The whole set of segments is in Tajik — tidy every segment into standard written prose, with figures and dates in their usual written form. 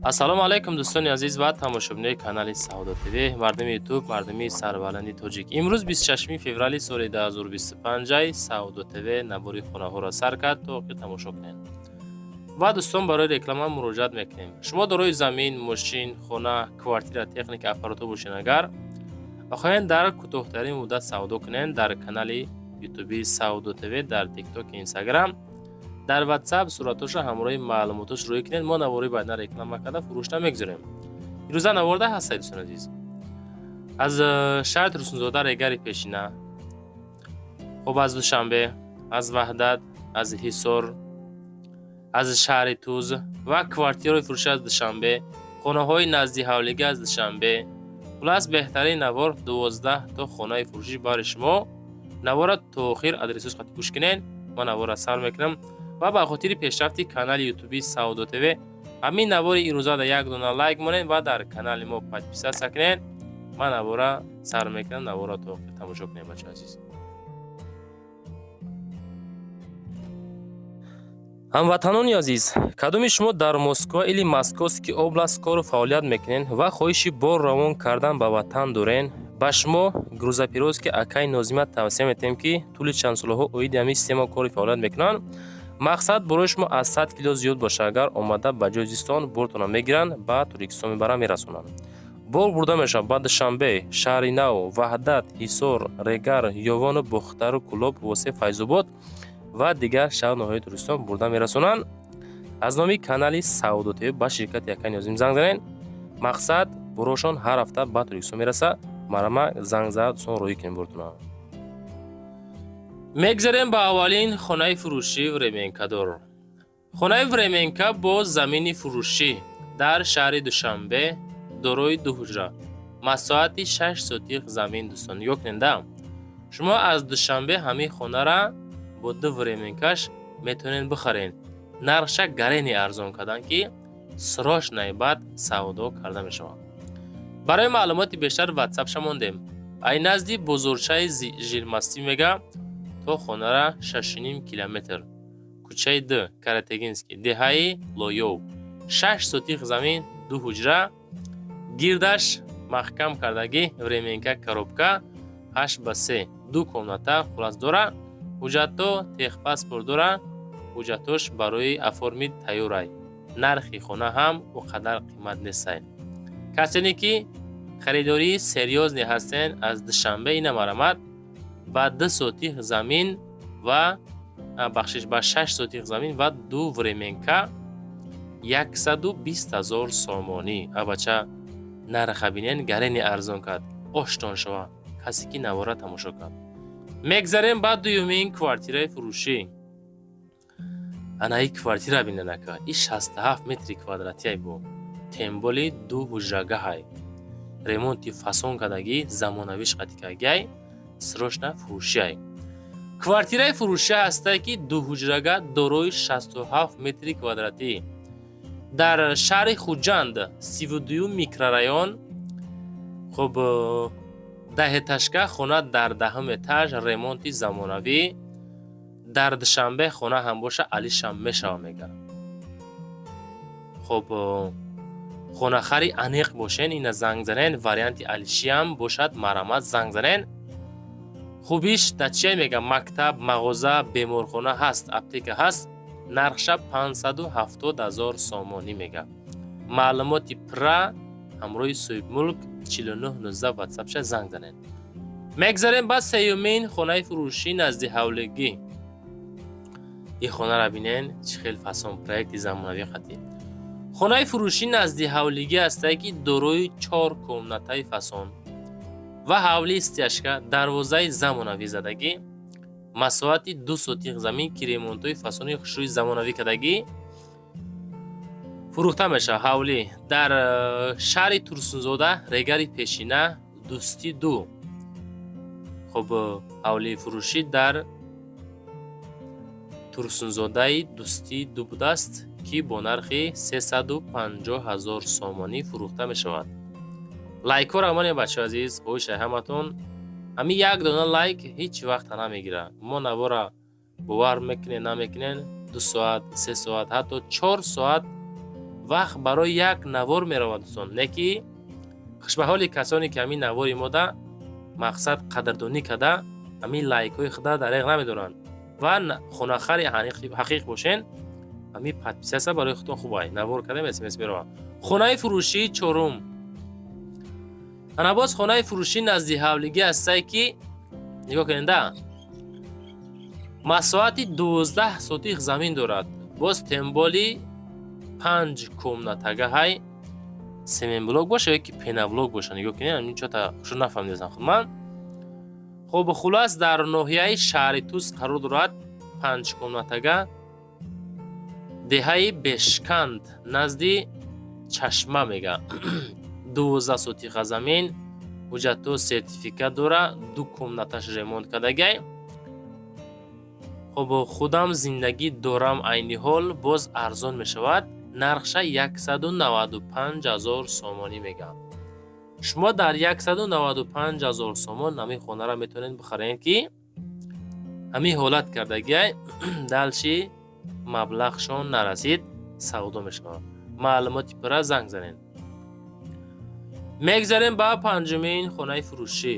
Ассалому алайкум, дӯстони азиз ва тамошобинои канали Савдо ТВ, мардуми Ютуб, мардуми сарбаланди тоҷик. Имрӯз 26 феврали соли 2025 Савдо ТВ набори хонаҳоро сар кард, то охир тамошо кунед. Ва дӯстон, барои реклама муроҷиат мекунем. Шумо дорои замин, мошин, хона, квартира, техника, аппаратҳо бошед агар ва хоҳед дар кӯтоҳтарин муддат савдо кунед, дар канали Ютуби Савдо ТВ, дар Тикток, Инстаграм, дар Ватсап суратҳоша ҳамроҳи маълумотош рӯй кунед. Мо навори баъдан реклама карда, фурӯшта мегузорем. Ирӯза наворда ҳастед, дӯстони азиз, аз шаҳри Турсунзода, Регари пешина, хуб, аз Душанбе, аз Ваҳдат, аз Ҳисор, аз шаҳри Туз ва квартираҳои фурӯшӣ аз Душанбе, хонаҳои назди ҳавлигӣ аз Душанбе. Хулас, беҳтарин навор, 12 то хонаи фурӯшӣ барои шумо. Навора то охир адресош қати гӯш кунед. Ман навора сар мекунам ва ба хотири пешрафти канали Ютуби Савдо ТВ ҳамин навори ирӯзада як дона лайк монед ва дар канали мо подписаться кунед. Ман навора сар мекунам, навора то охир тамошо кунед, бачаи азиз. Ҳамватанони азиз, кадоми шумо дар Москва или Московский область кору фаъолият мекунед ва хоҳиши бор равон кардан ба ватан дорен, ба шумо грузоперевозки акаи Нозима тавсия метиҳем, ки тӯли чанд солаҳо оиди ҳамин система кори фаъолият мекунанд. Мақсад, борои шумо аз 100 кило зиёд боша агар, омада ба ҷои зистон бортона мегиранд, ба Тоҷикистон мебаранд, мерасонанд. Бор бурда мешавад ба Душанбе, Шаҳри Нав, Ваҳдат, Ҳисор, Регар, Ёвону Бохтару, Кӯлоб, Восе, Файзобод ва дигар шаҳру ноҳияи Тоҷикистон бурда мерасонанд. Аз номи канали Савдо ТВ ба ширкати акаи Нозим занг занед. Мақсад, борошон ҳар ҳафта ба Тоҷикистон мераса. Марама занг зад, дӯстон, роҳӣ кунем бортона. Мегзарем ба аввалин хонаи фурӯшӣ, временкадор. Хонаи временка бо замини фурӯшӣ дар шаҳри Душанбе, дорои ду ҳуҷра, масоҳати 6 сотих замин. Дӯстон, нигоҳ кунед да, шумо аз Душанбе ҳамин хонара бо ду временкаш метавонед бихаред. Нархша гарени арзон кардан, ки срочно баъд савдо карда мешавад. Барои маълумоти бештар Ватсапша мондем. Ай назди бозорчаи Жилмастӣ мега то хонара 6,5 километр, кӯчаи Д Каратегинский, деҳаи Лоёв. 6 сотих замин, ду ҳуҷра, гирдаш маҳкам кардагӣ, временка, коробка, 8 ба 3, ду комната. Хулас, дора ҳуҷҷатҳо, техпаспорт дора, ҳуҷҷатҳош барои оформить тайёрай. Нархи хона ҳам о қадар қимат нестай. Касоне ки харидории серьёзный ҳастен аз Душанбе, ина марамат ба 2 сотих замин ва, бахшиш, ба 6 сотих замин ва ду временка 120 000 сомонӣ. Абача, нарха бинен, гарени арзон кард. Оштон шава касе ки навора тамошо кард. Мегзарем ба дуюмин квартираи фурӯшӣ. Ана и квартира бинен, ака, и 67 метри квадратиай, бо тем более ду ҳуҷрагаҳай, ремонти фасон кардагӣ, замонавиш қатикагиай, срочно фурӯшиай. Квартираи фурӯшӣ ҳастае, ки дуҳуҷрага, дорои 67 метри квадратӣ, дар шаҳри Хуҷанд, 32-юм микрорайон. Хуб, даҳэтажка хона, дар даҳум этаж, ремонти замонавӣ. Дар Душанбе хона ҳам боша, алишам мешава, мега. Хуб, хонахари аниқ бошен, ина занг занен. Варианти алишиам бошад, марамат занг занен. Хубиш дар чия мега? Мактаб, мағоза, беморхона ҳаст, аптека ҳаст. Нархша 570 ҳазор сомонӣ мега. Маълумоти пурра ҳамроҳи соҳибмулк 4919 Ватсапша занг занед. Мегзарем ба сеюмин хонаи фурӯшӣ, назди ҳавлигӣ. Ин хонара бинен, чӣ хел фасон, проекти замонавӣ қатӣ. Хонаи фурӯшӣ назди ҳавлигӣ ҳастае, ки дорои чор комнатаи фасон ва ҳавлии стяжка, дарвозаи замонавӣ задагӣ, масоҳати 2 сотих замин, ки ремонтҳои фасони хушрӯи замонавӣ кардагӣ, фурӯхта мешавад. Ҳавлӣ дар шаҳри Турсунзода, Регари пешина, Дӯстӣ ду. Хуб, ҳавлии фурӯшӣ дар Турсунзодаи Дӯстӣ ду будааст, ки бо нархи 350 ҳазор сомонӣ фурӯхта мешавад. Лайкҳоро монед, бачаҳо азиз, хоҳишай ҳаматон. Ҳамин як дона лайк ҳеҷ вақта намегирад. Мо навора, бовар мекунед, намекунед, 2 соат, 3 соат, ҳатто 4 соат. Вақт барои як навор меравад, дӯстон. Не ки хушбаҳоли касоне, ки ҳамин навори мода мақсад қадрдонӣ карда, ҳамин лайкҳои худа дареғ намедоранд ва хонахари ҳақиқ бошен, ҳамин подписаться барои худтон хубай. Навор кардем, СМС меравад. Хонаи фурӯшии чорум. Ана боз хонаи фурӯшӣ назди ҳавлигӣ ҳастае, ки нигоҳ кунед, масоҳати 12 сотих замин дорад. Боз тем более панҷ комнатагаҳай, семенблок боша ё ки пеноблок боша. Нигоҳ кунед, ҳамин чота хушу нафаҳмидастам худман. Хуб, хулас, дар ноҳияи шаҳри Тус қарор дорад, панҷ комнатага, деҳаи Бешканд, назди чашма мега. 12 сотиха замин, ҳуҷҷатҳо, сертификат дора, ду комнаташ ремонт кардагай. Хуб, худам зиндагӣ дорам айни ҳол. Боз арзон мешавад, нархша 195 000 сомонӣ мегӯям. Шумо дар 195 000 сомон ҳамин хонаро метавонед бихаред, ки ҳамин ҳолат кардагиай. Дальше маблағшон нарасид, савдо мешавад. Маълумоти пурра занг занед. Мегзарем ба панҷумин хонаи фурӯшӣ.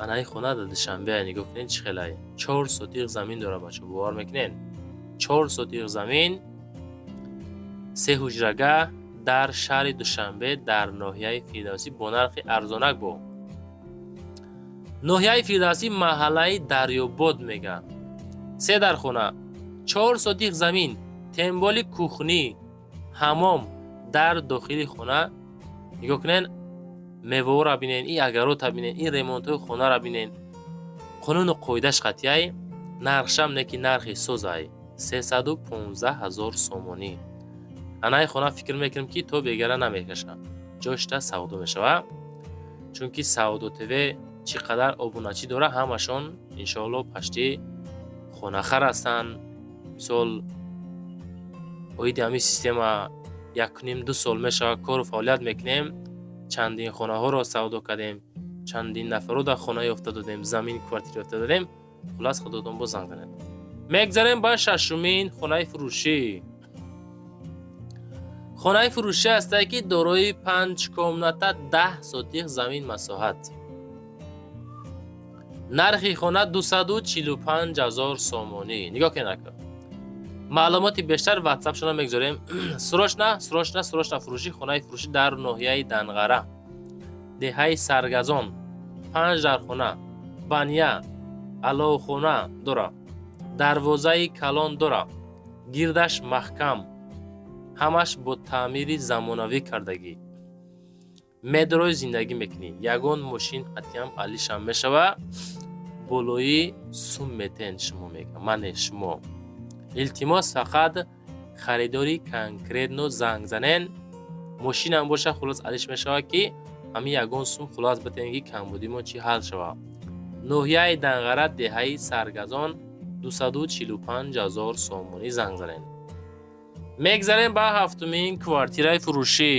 Анаи хона дар Душанбе, нигоҳ кунед, чӣ хелай, 4 сотиқ замин дорад. Бачо, бовар мекунед? 4 сотиқ замин, се ҳуҷрага дар шаҳри Душанбе, дар ноҳияи Фирдавсӣ, бо нархи арзонак. Бо ноҳияи Фирдавсӣ, маҳаллаи Дарёбод мега. Се дархона, 4 сотиқ замин, тем более кухня, ҳамом дар дохили хона. Нигоҳ кунед, меваҳоро бинед, ин огородта бинед, ин ремонтҳои хонаро бинед, қонуну қоидаш қатъияй. Нархшам не ки нархи созай, 315 000 сомонӣ. Анаи хона фикр мекунем, ки то бегара намекашад, ҷошта савдо мешавад, чунки Савдо ТВ чӣ қадар обуначӣ дорад, ҳамашон иншоалло пашти хонахар ҳастанд. Мисол, оиди ҳамин система 1,5-2 сол мешавад кору фаъолият мекунем. Чандин хонаҳоро савдо кардем, чандин нафарро дар хона ёфта додем, замин, квартира ёфта додем. Хулас, худотон боз занг занед. Мегзарем ба шашумин хонаи фурӯшӣ. Хонаи фурӯшӣ ҳастае, ки дорои панҷ комната, 10 сотих замин масоҳат. Нархи хона 245 000 сомонӣ. Нигоҳ кунед, ака. Маълумоти бештар ватсапшона мегузорем. Срочно, срочно, срочно фурӯшӣ. Хонаи фурӯшӣ дар ноҳияи Данғара, деҳаи Саргазон, панҷ дархона, баня, аловхона дора, дарвозаи калон дора, гирдаш маҳкам, ҳамаш бо таъмири замонавӣ кардагӣ. Медрои зиндагӣ мекунӣ, ягон мошин қатъиам алишам мешава, болои сум метен шумо мега. Мане шумо, илтимос, фақат харидори конкретно занг занен. Мошинам боша, хулос, алиш мешавад, ки ҳамин ягон сум, хулос, битен, ки камбудимо чӣ ҳал шавад. Ноҳияи Данғара, деҳаи Саргазон, 245 000 сомонӣ, занг занед. Мегзарем ба ҳафтумин квартираи фурӯшӣ.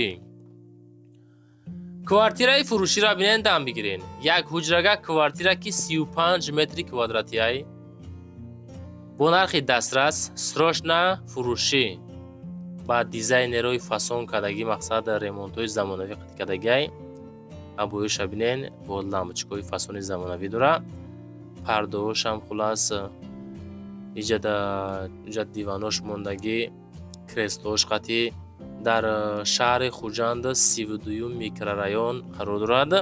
Квартираи фурӯширо бинен, дам бигирен. Як ҳуҷрага квартира, ки 35 метри квадратиай, бо нархи дастрас, срочно фурӯшӣ, ба дизайнерои фасон кардагӣ, мақсад, ремонтҳои замонавӣ қатъ кардагиай. Обоиша бинен, бо лампочкаҳои фасони замонавӣ дора, пардоҳошам. Хулас, иҷада диванош мондагӣ, креслош қатъӣ. Дар шаҳри Хуҷанд, 32-юм микрорайон қарор дорад.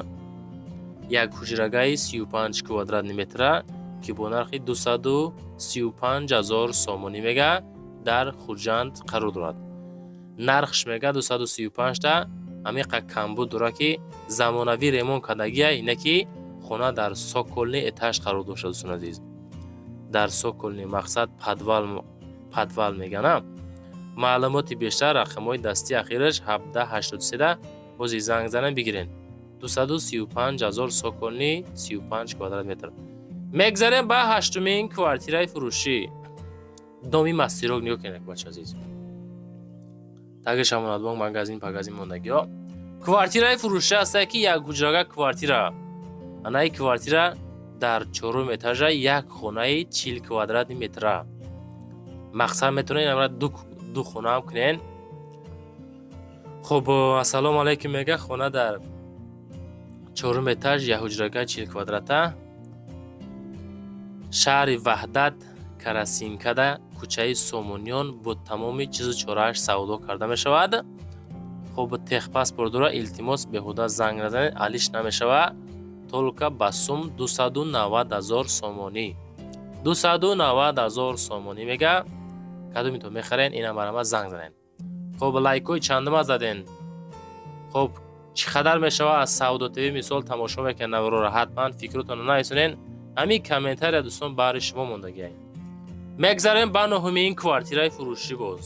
Як ҳуҷрагаи 35 квадратный метра, ки бо нархи 235 000 сомонӣ мега, дар Хуҷанд қарор дорад. Нархш мега 235-та, ҳамиқа камбуд дорад, ки замонавӣ ремонт кардагия, ина ки хона дар цокольный этаж қарор дошта. Дӯстони азиз, дар цокольный, мақсад, подвал мегана. Маълумоти бештар рақамҳои дастии ахираш 1783-да бози занг занен, бигирен. 235 000, цокольный, 35 квадрат метр. Мегзарем ба ҳаштумин квартираи фурӯшӣ. Доми мастерок, нигоҳ кунед, бача азиз, таги Шамонатбонк, магазин пагазин мондагиҳо. Квартираи фурӯшӣ ҳастае, ки як ҳуҷрага квартира. Анаи квартира дар чорум этажа, як хонаи 40 квадратный метра. Мақсад, метавонед амра ду Ду хонаам кунен. Хуб, ассалому алайкум мега. Хона дар чорум этаж, якҳуҷрага, 40 квадрата, шаҳри Ваҳдат, Карасинкада, кӯчаи Сомониён, бо тамоми чизу чорааш савдо карда мешавад. Хуб, техпаспорт дора. Илтимос, беҳуда занг назанед, алиш намешавад, только ба сум 290 000 сомонӣ, 290 000 сомонӣ мега. Кадомито мехарен, ина марама занг занед. Хуб, лайкҳои чандума заден? Хуб, чӣ қадар мешавад аз Савдо ТВ мисол тамошо мекунед наворора? Ҳатман фикротонро нависонен, ҳамин комментария, дӯстон, баҳри шумо мондагиай. Мегзарем ба нуҳумин квартираи фурӯшӣ. Боз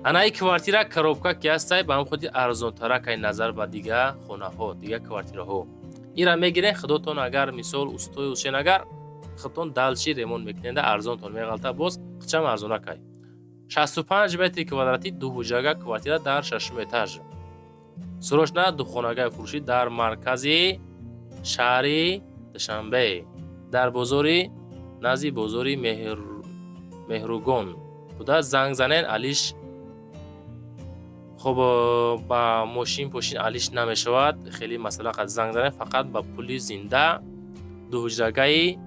анаи квартира коробка ки ҳастай, ба ҳам худи арзонтаракай назар ба дига хонаҳо, дига квартираҳо. Ира мегирен худотон, агар мисол устои ушен, агар худтон дальше ремонт мекунеда, арзонтон меғалта, боз қичам арзонакай. 65 метри квадратӣ, дуҳуҷрага квартира дар шашум этаж. Срочно духонагаи фурӯшӣ дар маркази шаҳри Душанбе, дар бозори, назди бозори Меҳругон буда. Занг занен, алиш. Хуб, ба мошин пошин алиш намешавад, хеле масъала қад занг занен, фақат ба пули зинда. Дуҳуҷрагаи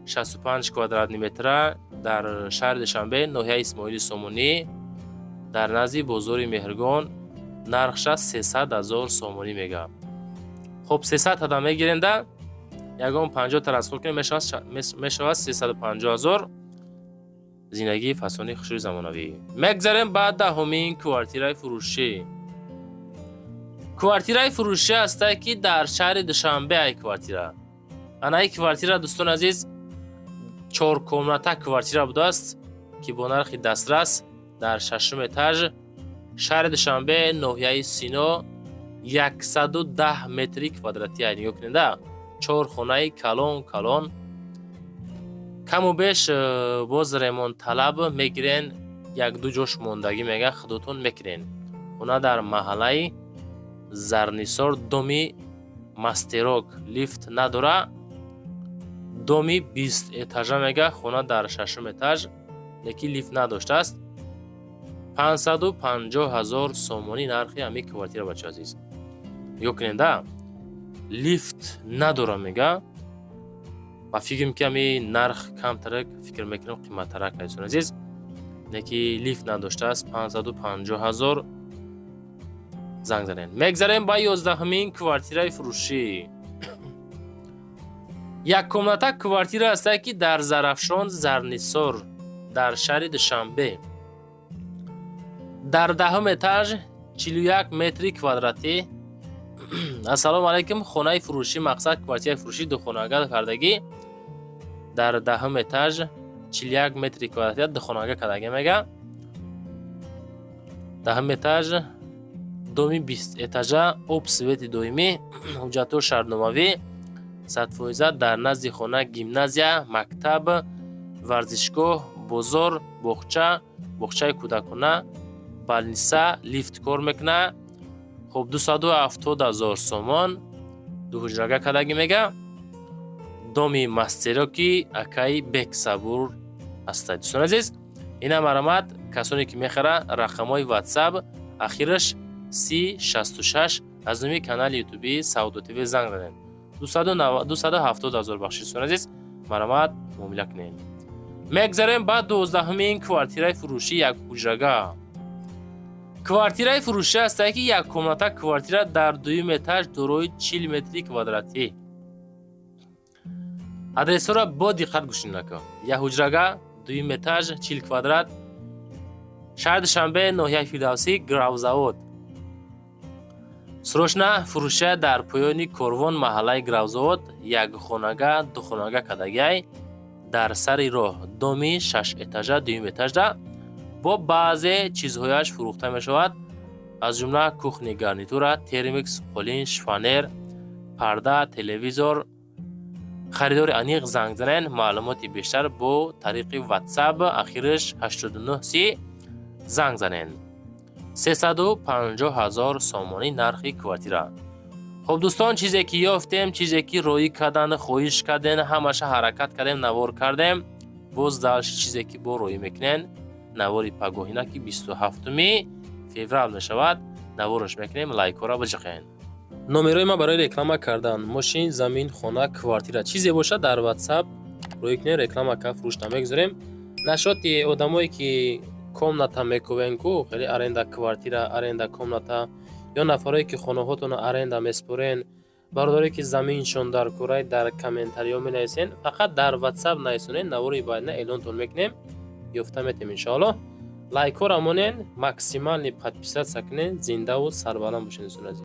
65 квадратный метра дар шаҳри Душанбе, ноҳияи Исмоили Сомонӣ, дар назди бозори Меҳргон, нархша 300 000 сомонӣ мега. Хуб, 300 тада мегиренда, ягон 50 та расход кунем, мешавад 350 000. Зиндагии фасони хушрӯи замонавӣ. Мегзарем ба даҳумин квартираи фурӯшӣ. Квартираи фурӯшӣ ҳастае, ки дар шаҳри Душанбе ай квартира. Анаи квартира, дӯстони азиз, чоркомната квартира будааст, ки бо нархи дастрас дар шашум этаж, шаҳри Душанбе, ноҳияи Сино, 110 метри квадратӣ. Ай, нигоҳ кунеда, чор хонаи калон калон, каму беш боз ремонтталаб мегирен, якду ҷош мондагӣ мега, худотон мекунен. Хона дар маҳаллаи Зарнисор, доми мастерок, лифт надора, доми 20 этажа мега. Хона дар шашум этаж, лекин лифт надоштааст. 550 000 сомонӣ нархи ҳамин квартира, бача азиз. Нигоҳ куненда, лифт надора мега. Ба фикрам, ки ҳами нарх камтарак, фикр мекунам, қиматтарак, азизони азиз, леки лифт надоштааст. 550 000, занг занед. Мегзарем ба 11-умин квартираи фурӯшӣ. Яккомната квартира ҳастае, ки дар Зарафшон, Зарнисор, дар шаҳри Душанбе, дар даҳум этаж, 41 метри квадратӣ. Ассалому алайкум, хонаи фурӯшӣ, мақсад квартираи фурӯшӣ, духонага кардагӣ дар даҳум этаж, 41 метри квадратӣ, духонага кардагӣ мега. Даҳум этаж, доми 20 этажа, об, свети доимӣ, ҳуҷҷатҳо шартномавӣ 100%. Дар назди хона гимназия, мактаб, варзишгоҳ, бозор, боғча, боғчаи кӯдакона, больница, лифт кор мекунад. Хуб, 270 000 сомон, дуҳуҷрага кардагӣ мега. Доми мастероки акаи Бексабур ҳастад. Дӯстони азиз, ина марамат, касоне ки мехара, рақамҳои Ватсап ахираш 3066, аз номи канали ютуби Савдо ТВ занг занед. 270 000, бахши, дӯстони азиз, марамат, муомила кунед. Мегзарем ба 12-умин квартираи фурӯшӣ. Якҳуҷрага квартираи фурӯшӣ ҳастае, ки яккомната квартира дар дуюм этаж, дорои 40 метри квадратӣ. Адресҳоро бо диққат гӯш нако. Якҳуҷрага, дуюм этаж, 40 квадрат, шаҳри Душанбе, ноҳияи Фирдавсӣ, Гравзавод. Срочно фурӯша дар поёни Корвон, маҳаллаи Гравзавод, якхонага, духонага кардагиай дар сари роҳ, доми шашэтажа, дуюм этажда, бо баъзе чизҳояш фурӯхта мешавад, аз ҷумла кухонный гарнитура, термикс, қолин, шифоньер, парда, телевизор. Харидори аниқ занг занен, маълумоти бештар бо тариқи Ватсап ахираш 8930 занг занен. 350 000 сомонӣ нархи квартира. Хуб, дӯстон, чизе ки ёфтем, чизе ки роӣ кардан хоҳиш кардем, ҳамаша ҳаракат кардем, навор кардем. Боз дальше чизе ки бо роӣ мекунен. Навори пагоҳина, ки 27-уми феврал мешавад, навораш мекунем. Лайкҳоро биҷиқен. Номерои ман барои реклама кардан мошин, замин, хона, квартира, чизе бошад, дар WhatsApp рӯй кунем, реклама ка фурӯшта мегузорем. Нашоти одамое, ки комната мекувен ку, хеле аренда квартира, аренда комната, ё нафарое, ки хонаҳотонро аренда меспорен, бародаре, ки заминшон дар курай, дар комментариҳо менависен. Фақат дар WhatsApp нависонед, навори баъдина эълонтон мекунем, ёфта метем, иншоаллоҳ. Лайкҳоро монен, максимальный подписаться кунен. Зиндаву сарбаланд бошед, дӯстони азиз.